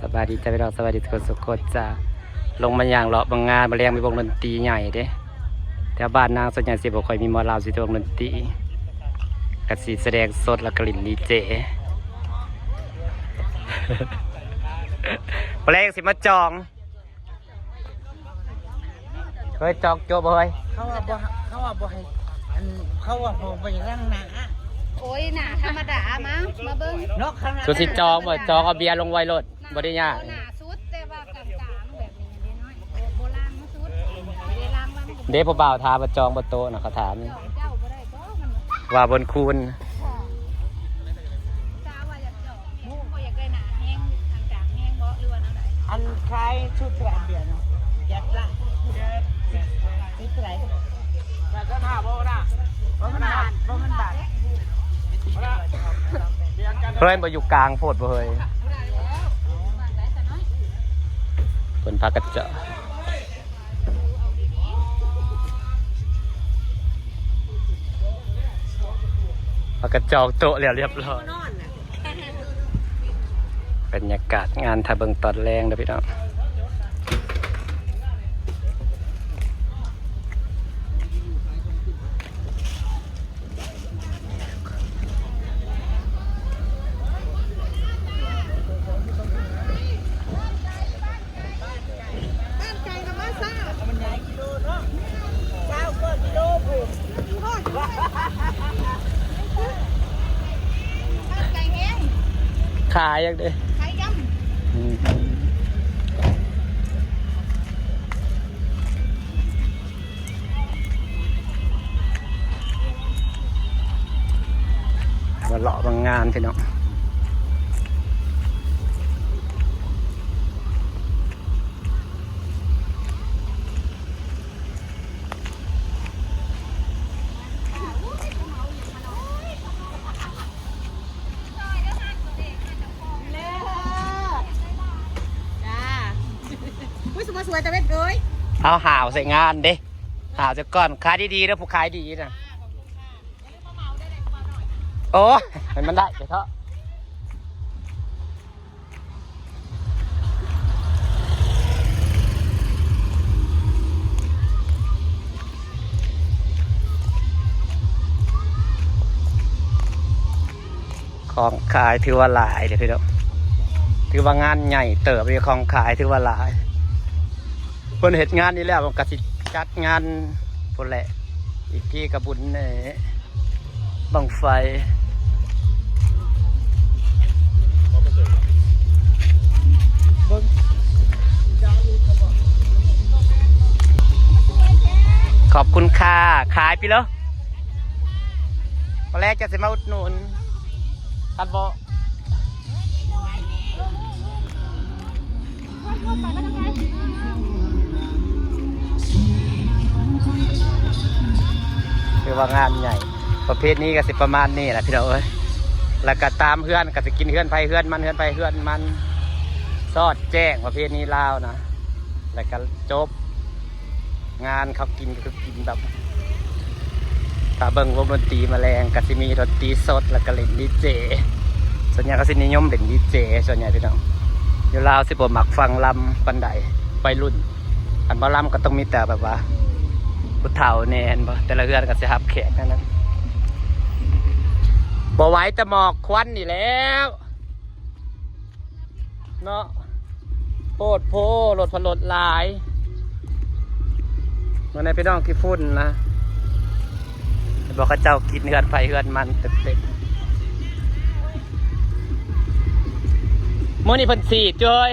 ສະບາຍດີຈ້າພີ່ນ້ອງ ສະບາຍດີທຸກຄົນທຸກຄົນຈ້າ. ລົງມາຍ່າງເລາະເບິ່ງງານ ມື້ແລງມີວົງດົນຕີໃຫຍ່ເດ້. ແຖວບ້ານນາງສ່ວນໃຫຍ່ຊິບໍ່ຄ່ອຍມີໝໍລຳ ຊິແຕ່ວົງດົນຕີ ກະຊິສະແດງສົດ ແລ້ວກະຫຼິ້ນດີເຈ. ມື້ແລງຊິມາຈອງ ເຮີຍ ຈອງໂຈະບໍ່ເຮີຍ? ເຂົາວ່າບໍ່ ເຂົາວ່າບໍ່ໃຫ້ ອັນ ເຂົາວ່າບໍ່ ບໍ່ຢາກລ້າງໜ້າ. ໂອ້ຍ ໜ້າທຳມະດາ ມາ ມາເບິ່ງເນາະ. ເຂົາວ່າ ສຸຊິຈອງບໍ່? ຈອງເອົາເບຍລົງໄວ້ໂລດ ບໍ່ໄດ້ຍາກ. ໜ້າສຸດ ແຕ່ວ່າກາງໆ ແບບນີ້ເດ້ນ້ອຍ ບໍ່ລ້າງສຸດ ບໍ່ໄດ້ລ້າງ ເດ້. ຜູ້ບ່າວຖາມວ່າຈອງບໍ່ໂຕະນະ ເຂົາຖາມ ເຈົ້າບໍ່ໄດ້ບໍ່ ມັນວ່າບົນຄູນ. ສາວວ່າຢາກຈອງ ບໍ່ຢາກໄດ້ໜ້າແຮງ ອັນກາງແຮງບໍ່ ຫຼືວ່າແນວໃດ? ອັນຂາຍຊຸດເທົ່າໃດເບຍເນາະ? ເຈັດລະ ສິບເທົ່າໃດ? ແປດສິບຫ້າບໍ່ນະ? ບໍ່ແມ່ນບາດ ບໍ່ແມ່ນບາດ. ເຮີຍ ບໍ່ຢູ່ກາງໂພດບໍ່ເຮີຍ? ເພິ່ນພາກັນຈະ ພາກັນຈອງໂຕະແລ້ວລຽບລ້ອຍ. ບັນຍາກາດງານ ຖ້າເບິ່ງຕອນແລງເດີພີ່ນ້ອງ. ບ້ານໄກນຳມາຊາ ມັນໃຫຍ່ກິໂລເນາະ ຊາວກວ່າກິໂລພຸ້ນ. ບ້ານໄກແຮງ ຂາຍຫຍັງເດ້? ຂາຍຢຳ. ອືມ ມາເລາະເບິ່ງງານພີ່ນ້ອງ. ເລີດ ຈ້າ. ອຸ້ຍ ສະມາສວຍຕາເວັນເອີຍ. ເອົາຫາວໃສ່ງານເດ້ ຫາວຊະກ່ອນ. ຂາຍດີໆເດີ ຜູ້ຂາຍດີນະ. ໂອ້ຍ ໃຫ້ມັນໄດ້ໄປເທາະ. ຂອງຂາຍຖືວ່າຫຼາຍເດ້ພີ່ນ້ອງ ຖືວ່າງານໃຫຍ່ເຕີບເດ້. ຂອງຂາຍຖືວ່າຫຼາຍ ເພິ່ນເຮັດງານນີ້ແລ້ວ ເພິ່ນກະຊິຈັດງານພຸ້ນແຫຼະ. ອີກທີກະບຸນແນ່ ບັ້ງໄຟ. ຂອບຄຸນຄ່າ. ຂາຍໄປເລີຍ ມື້ແລງຈະຊິມາອຸດໜູນ ຄັນບໍ່ ຖືວ່າງານໃຫຍ່ ປະເພດນີ້ກະຊິປະມານນີ້ແຫຼະພີ່ນ້ອງເອີຍ. ແລ້ວກະຕາມເຮືອນກະຊິກິນເຮືອນໃຜເຮືອນມັນ ເຮືອນໃຜເຮືອນມັນ ຊອດແຈ້ງປະເພດນີ້ລາວນະ ແລ້ວກະຈົບ. ງານເຂົາກິນກະຄືກິນແບບ ຖ້າເບິ່ງວົງດົນຕີມາແລງກະຊິມີດົນຕີສົດ ແລ້ວກະຫຼິ້ນດີເຈ. ສ່ວນໃຫຍ່ເຂົາຊິນິຍົມຫຼິ້ນດີເຈ ສ່ວນໃຫຍ່ພີ່ນ້ອງ. ຢູ່ລາວຊິບໍ່ມັກຟັງລຳປານໃດ ໄວລຸ້ນ. ຄັນໝໍລຳກະຕ້ອງມີແຕ່ແບບວ່າຜູ້ເຖົ້າແນ່ ເຫັນບໍ່? ແຕ່ລະເຮືອນກະຊິຮັບແຂກນັ້ນ ບໍ່ໄຫວແຕ່ໝອກຄວັນນີ້ແລ້ວ. ເນາະ ໂພດໂພ ລົດພະລົດຫຼາຍ. ເບິ່ງແນ່ພີ່ນ້ອງ ຂີ້ຝຸ່ນນະ ເຫັນບໍ່ ເຂົາເຈົ້າກິນເຮືອນໃຜເຮືອນມັນເຕັມໆ. ມື້ນີ້ເພິ່ນສີດເຈີຍ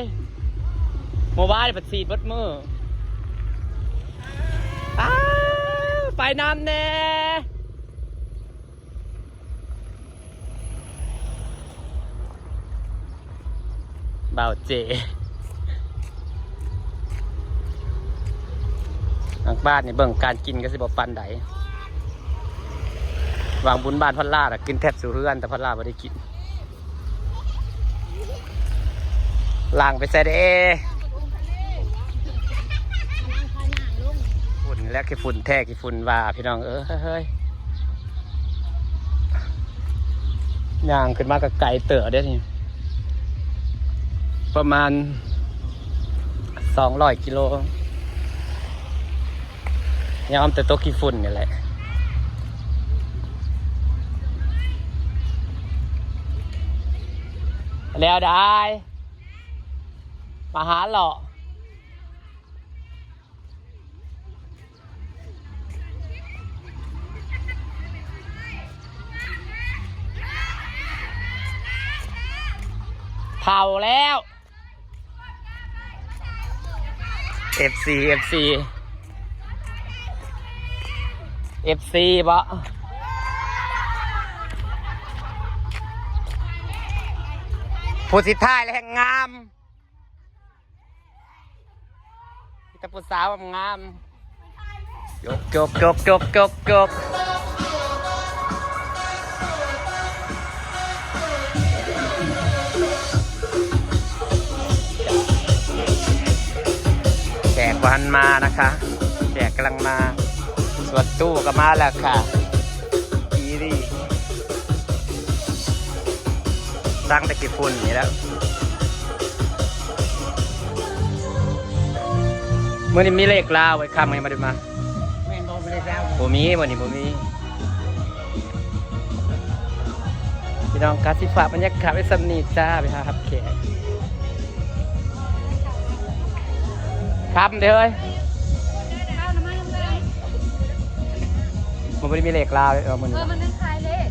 ມື້ວານນີ້ເພິ່ນສີດເບິດມື້. ອ້າວ ໄປນຳແນ່. ບ່າວເຈ ທາງບ້ານນີ້ເບິ່ງການກິນກະຊິບໍ່ປານໃດ. ຫວ່າງບຸນບ້ານພັນລານະ ກິນແທບສູ່ເຮືອນ ແຕ່ພັນລາບໍ່ໄດ້ກິນ. ຫຼັງໄປໃສເດ້? ກຳລັງພາຍ່າງລົງ ແລ້ວຂີ້ຝຸ່ນແທ້ຂີ້ຝຸ່ນວ່າ ພີ່ນ້ອງເອີຍ ຍ່າງຂຶ້ນມາກໍໄກເຕີບເດ້ນີ້ ປະມານສອງຮ້ອຍກິໂລ ຍອມແຕ່ຕົກຂີ້ຝຸ່ນນີ້ແຫຼະ ແລ້ວໄດ້ມາຫາເລາະ ເຜົາແລ້ວ ເອັຟຊີ ເອັຟຊີ ເອັຟຊີບໍ ຜູ້ສຸດທ້າຍແລ້ວແຮ່ງງາມ. ມີແຕ່ຜູ້ສາວງາມໆ ຍົກ ຍົກ ຍົກ ຍົກ ຍົກ ຍົກ ແຂກບໍ່ທັນມານະຄະ ແຂກກຳລັງມາ ສ່ວນຕູ້ກໍມາແລ້ວຄ່ະ ອີ່ຫຼີ. ສັ່ງແຕ່ຂີ້ຝຸ່ນນີ້ແຫຼະ ມື້ນີ້ມີເລກລາວໄອ້ຄຳ ຍັງບໍ່ໄດ້ມາ ແມ່ນບໍ່ ບໍ່ໄດ້ລາວ ບໍ່ມີ ມື້ນີ້ບໍ່ມີ ພີ່ນ້ອງກະຊິຝາກບັນຍາກາດໄວ້ສ່ຳນີ້ຈ້າ ໄປຫາຮັບແຂກ ຄຳເດີເຮີ້ຍ ມັນບໍ່ໄດ້ມີເລກລາວເດ້ມື້ນີ້ ເອີ ມັນຍັງຂາຍເລກ